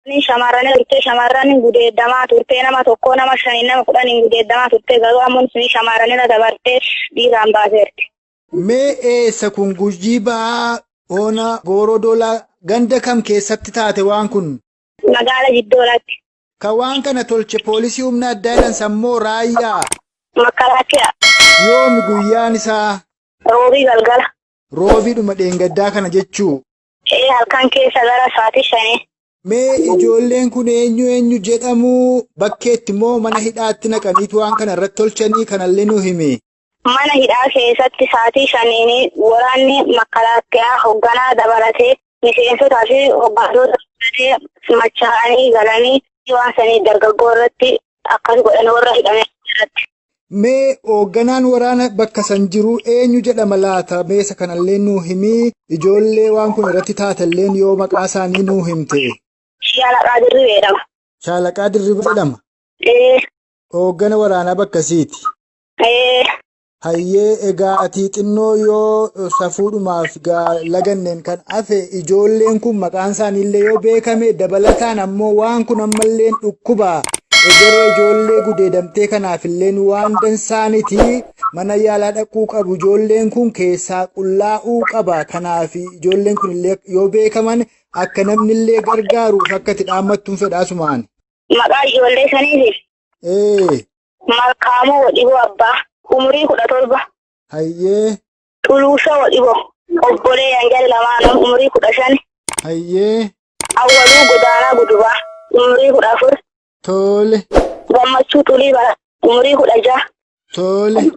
Shamarran turte, shamarran gudeedamaa turte, nama tokko, nama shanii, nama 10 gudeedamaa turte. Garuu ammoo suni shamarranirra dabartee dhiiraan baaseerti. Mee eessa kun? Gujii Ba'aa, Oona Goorodoolaa, ganda kam keessatti taate waan kun? Magaala Jiddoolaatti. Kan waan kana tolche poolisii humna addaa jedhan sammoo raayyaa? Makalaakiyaa. Yoomi guyyaan isaa? Roobii galgala. Roobiidhuma dheengaddaa kana jechuu? Ee, halkan keessa gara sa'aatii 5. Mee ijoolleen kun eenyu eenyu jedhamu? Bakkeetti immoo mana hidhaatti naqaniitu waan kana irratti tolchanii kanallee nu himi. Mana hidhaa keessatti sa'aatii 5n waraanni makalaakiyaa hoogganaa dabalatee, miseensotaa fi hooggantoota dabalatee machaa'anii galanii waan sanii dargaggoo irratti akkas godhan, warra hidhame irratti. Mee hoogganaan waraana bakka san jiru eenyu jedhama laata? Meesa kanallee nuu himi. Ijoollee waan kun irratti taatelleen yoo maqaa isaanii nuu himte. Shaalaqaa Dirribee jedhama. Shaalaqaa Dirribee jedhama. Ee. Hooggana waraanaa bakkasiiti. Ee. Hayyee, egaa ati xinnoo yoo safuudhumaaf gaa laganneen kan hafe, ijoolleen kun maqaan isaaniillee yoo beekame, dabalataan ammoo waan kun ammallee dhukkuba. Egeree ijoollee gudeedamtee kanaafilleen waan dansaaniti, mana yaalaa dhaquu qabu, ijoolleen kun keessaa qullaa'uu qaba. Kanaaf ijoolleen kun illee yoo beekaman akka namni illee gargaaruuf akka itti dhaammattuun fedhaasumaan. Maqaa ijoollee saniiti. Ee. Malkaamuu Wadhiboo Abbaa, umurii 17. Hayyee. Xuluusoo Wadhiboo, obbolee Yanjal lamaanuu, umurii 15. Hayyee. Awwaluu Godaanaa Gudubaa, umurii 14. Tole. Gammachuu Xulii Bara, umurii 16. Tole.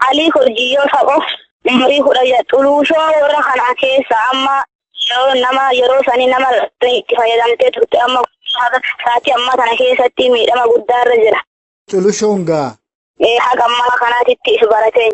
Alii Korjiyyoo Saqoo, umurii 16. Xuluusoo warra kana keessa amma yeroo nama yeroo sanii nama itti fayyadamtee turte, amma sa'aatii ammaa kana keessatti miidhama guddaa irra jira. Xulushoon gaa. Haga ammaa kanaatitti if baratee.